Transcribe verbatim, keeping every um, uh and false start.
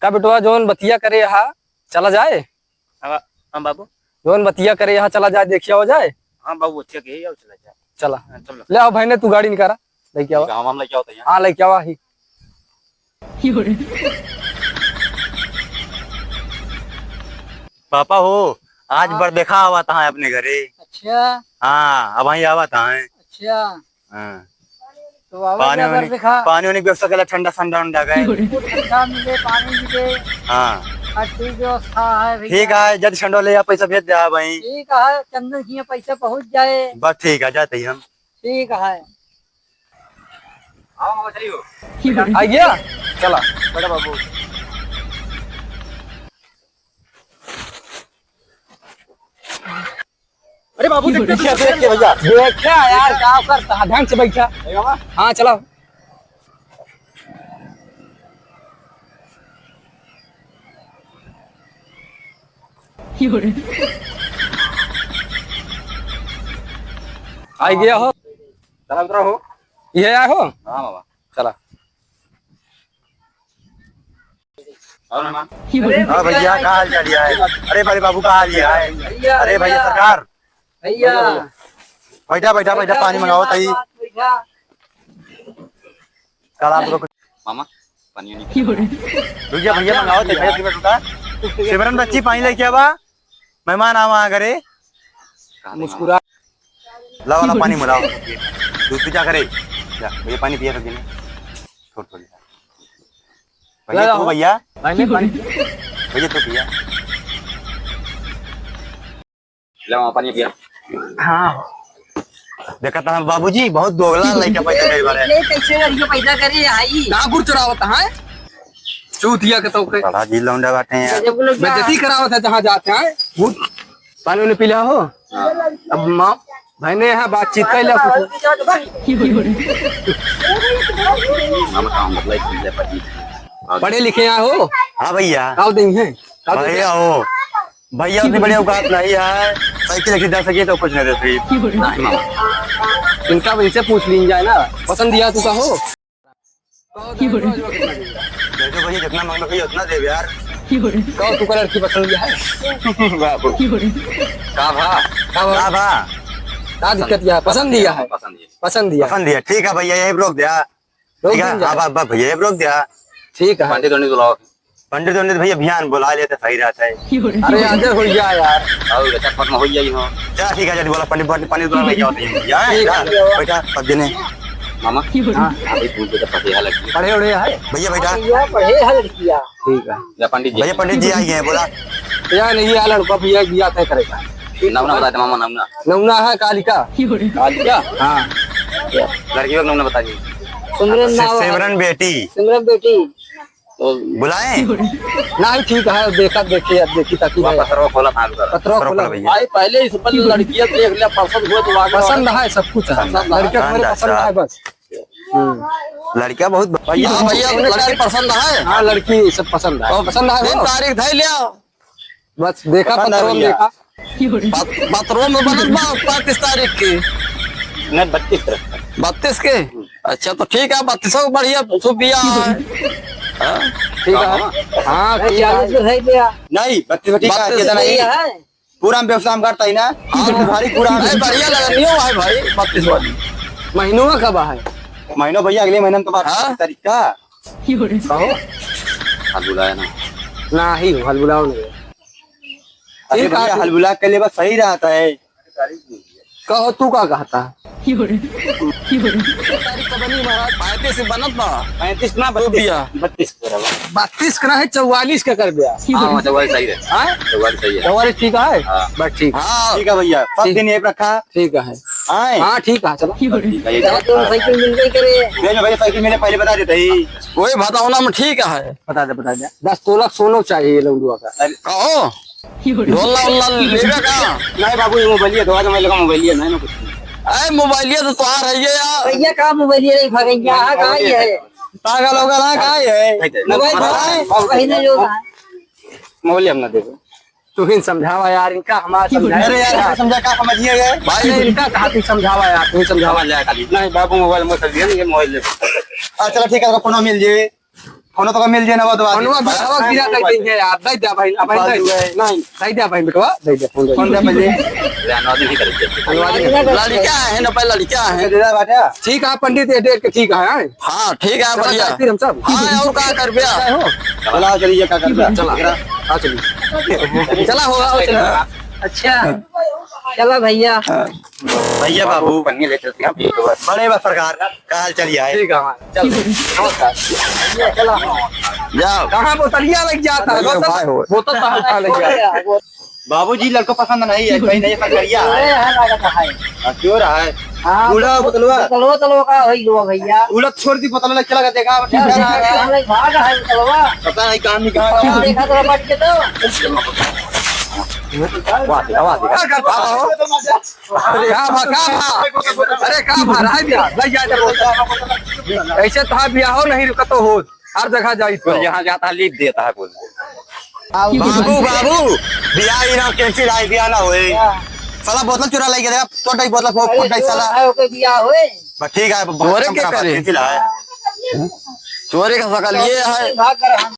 का बेटवा, जौन बतिया करे हा, चला जाए? हाँ, हाँ बाबू। जौन बतिया करे हा, चला जाए, देखिया हो जाए। हाँ बाबू, बतिया के ही आओ, चला जाए। चला। हाँ, चलो। ले आओ भाई ने, तू गाड़ी निकाला, लेके आवा। ठीक है, हम, हम लेके आओ तैयार। हाँ, लेके आवा ही। पापा हो, आज हाँ। बरदेखा आवत है अपने घरे। अच्छा। हाँ, अबहीं आवत है। अच्छा। हाँ। तो आवा पानी जा वानी, बरदेखा। पानी वानी की व्यवस्था करा, ठंडा ठंडा उंडा गए। ठंडा मिले, पानी मिले। हाँ। हर चीज व्यवस्था है भैया। ठीक है, जल्दी ठंडा ले आ, पैसा भेज दे, हाँ भाई। ठीक है, चंदन की पैसा पहुँच जाए। बस ठीक है, जाते ही हम। ठीक है। आओ मामा, चलियो। आ गया? चला। बड़ा बाबू। अरे बाबू, देखते तो देखे, देखे भैया। देखा यार, का करता है? ढंग से बैठा। हाँ, चलाओ। आ गया हो। चला उतरा हो। ये आया हो? हाँ बाबा। चला। और मेहमान? हाँ भैया, का हाल चाल है? अरे बड़े बाबू, का हाल है? भैया, अरे भैया, भैया। सरकार। भैया। बैठा, बैठा, बैठा, बैठा, पानी भैया, मंगाओ तई। बैठा। कल आप लोग मामा, पानी नहीं। रुक जा भैया, मंगाओ तई, भैया, रुका। सिमरन बच्ची, पानी लेके आवा। मेहमान आवा करे। मुस्कुरा। लाओ वाला पानी मिलाओ। दूध पी जा करे। जा, भैया पानी पिया तो पीने। छोड़, छोड़। भैया ला तू लाओ। भैया। भाई मैं पानी। भैया तू पिया। लाओ पानी पिया। हाँ। देखा था बाबूजी, बहुत दोगला लड़का पैदा करे बारे। ये कैसे लड़के पैदा करे आई? ना गुड़ चुरावत है। चूतिया के तो के। बड़ा जी लौंडा बाटे हैं यार। जब लोग बेइज्जती करावत है जहाँ जाते हैं। गुड़। पानी उन्हें पी लिया हो? हाँ। अब माँ, भाई ने यहाँ बातचीत कर लिया कुछ। हम काम मतलब पढ़े लिखे यहाँ हो? हाँ भैया। का देंगे? का देंगे? भैया हो। भैया उतनी बढ़िया औकात नहीं है। साइकिल खरीदा सके तो कुछ नहीं दे सके। नहीं मामा। इनका इनसे पूछ लीन जाए ना। पसंद दिया तू का हो? दे दो भैया, जितना मांगो भैया, उतना दे यार। कहो, तू का लड़की पसंद है? बाबू। का भा? का भा? का भा? का दिक्कत है? पसंद दिया है? पसंद दिया। पसंद दिया। पसंद दिया। ठीक है भैया, यही रोक दिया। रोक ठीक है, दिया। अब, अब भैया, यही रोक दिया। ठीक है। पंडित उंडित बुलाओ। पंडित उंडित भैया, बिहान बुला लेते, सही रहता है। अरे, आजे हो गया यार। और अच्छा, खत्म हो गया ही हो। चला, ठीक है, जल्दी बोला, पंडित, पंडित, पंडित बुला लेके आओ, भैया, ठीक है। जा, बैठा, सब जने। मामा, हाँ। अभी तुम तो पढ़े है लड़की। पढ़े उढ़े है? भैया, बैठा। हाँ, भैया, पढ़े है लड़किया। ठीक है। या पंडित जी। भैया, पंडित जी आ गए हैं, बोला। या नहीं, या लड़का भैया बिया तय करेगा। नमूना बता दे, मामा, नमूना। नमूना है कालिका। कालिका? हाँ। लड़की का नमूना बता दीजिए। सिमरन से-, नाम है। सिमरन बेटी। सिमरन बेटी। तो बुलाएं? नहीं, ठीक है, देखा, देखी, अब देखी ताकि वहाँ है। पत्रो खोला था आपका। पत्रो पत्रो खोला खोला। भैया। भाई, पहले इस पर लड़कियाँ देख लिया, पसंद हुआ तो आगे पसंद है, सब कुछ है। पसंद है। लड़कियाँ तुम्हारे पसंद है। पसंद है बस। हम्म। लड़कियाँ बहुत भैया, भैया, लड़की पसंद है? हाँ, लड़की सब पसंद है। तो पसंद है दिन हो? तारीख धै लिया। बस देखा, पसंद है पत्रो में भैया। देखा। बात-, बाथरूम में बनत बा पैंतीस तारीख के। नहीं, बत्तीस तारीख। बत्तीस के? अच्छा, तो ठीक है, बत्तीस को बढ़िया शुभ बिया है। हाँ? ठीक है। हाँ, हाँ, ठीक है। चालीस में सही बिया। नहीं, बत्तीस में ठीक है, बत्तीस ऐसा नहीं। सही है। पूरा हम व्यवस्था हम करता ही ना। हाँ, वो भारी पूरा। अरे, बढ़िया लगा, नहीं हुआ है भाई, बत्तीस वाली। महीनों कब है? महीनों भैया, अगले महीने में तो बात हाँ? तारीख का। कहो। हाल बुलाया ना। ना ही हो, हाल बुलाओ नहीं। अरे ठीक भैया, है। हाल बुला के लिए बस सही रहता है। कहो, तू का कहता है? पैंतीस से बनत बा। पैंतीस ना, तो बत्तीस। बिया। बत्तीस के रहो। बत्तीस का ना है, चौवालीस का कर दिया। हाँ, हाँ, चौवालीस सही है। हाँ? चौवालीस सही है। चौवालीस ठीक है? हाँ। बस ठीक। हाँ। ठीक है भैया, सब ठीक। दिन ये रखा। ठीक है। आए? हाँ, ठीक है, चलो। ठीक है, ये चलो, तो साइकिल मिल गई करे। ले लो भैया, साइकिल मैंने पहले बता देता ही। वही बताओ ना, हम ठीक है। बता दे, बता दे। दस तोला सोनो चाहिए लौंडुआ का। अरे। कहो। ढोलना उलना लेबे का? नहीं बाबू, ये मोबाइलिया, दो हजार मोबाइल का मोबाइलिया, नहीं ना कुछ। अरे मोबाइलिया तो तोहार है ये यार। भैया का मोबाइलिया नहीं भागेंगे, यहाँ का ही है। पागल होगा ना, का ही है? मोबाइल बाबू, भाई, बाबू, वही नहीं होगा। मोबाइलिया हम ना देखो। तू ही समझावा यार, इनका हमारा समझावा। अरे यार, समझा का समझिए ये? भाई, नहीं, इनका कहा तू समझावा यार, तू ही समझावा। समझ जाए खाली। नहीं बाबू, मोबाइल मत दिए, ये मोबाइल ले। अच्छा, चलो ठीक है, आपका फोन मिल जाए। फोन तो का मिल जाए ना, वो तो बात फोनवा है। बिठावा गिरा दे देंगे यार, दे दे भाई, अब दे दे। नहीं। दे दे भाई बेटवा, दे दे फोन दे। फोन दे पहले। ले, अनुवाद नहीं करेंगे। अनुवाद नहीं। लड़का है ना, पहले लड़का है। दे दे बाटा। ठीक है पंडित, ये डेट के ठीक है, हैं? हाँ, ठीक है, चला बढ़िया। जाए फिर हम सब। हाँ, और का कर बे? चला, चलिए, का कर बे? चला। आ, चलिए। चला, हो, आओ, चला। अच्छा, चला भैया। भैया बाबू। पन्नी ले चलते हैं। बड़े बा सरकार, का हाल चाल है? ठीक है, हाँ, चल। नमस्कार। भैया, चला। जाओ। कहाँ बोतलिया लग जाता है? भैया, बोतल, भाई हो। बोतल कहाँ, कहाँ लग जाता है? बाबूजी, लड़को पसंद नहीं है, कहीं नहीं, पकड़िया है। चोर है, लागत है। हाँ, चोर है। हाँ, बूढ़ा बोतलवा। बोतलवा, बोतलवा का होई गो भैया। उलट छोड़ दी, बोतलवा लग चला के देखा, ठीक है, है। हम लोग भाग है बोतलवा। पता नहीं कहाँ निकाला। बोतलवा देखा तो बच के तो। वाह, वाह, वाह। का भा, का भा? अरे का भा, रहा है बियाह, लग जाए तो बोलता। ऐसे तो हाँ बियाह हो नहीं रुका तो हो, हर जगह जाई तो। यहाँ जाता है, लीप देता है बोल। बाबू, बाबू, बियाह ही ना, cancel है, बियाह ना होए। साला बोतल चुरा लाई गया, तो डाई बोतल फोड़, फोड़ डाई साला। है, ओके बियाह होए। बस ठीक है, अब चोरे के करे? Cancel है। चोरे का शकल ये है। भाग कर हम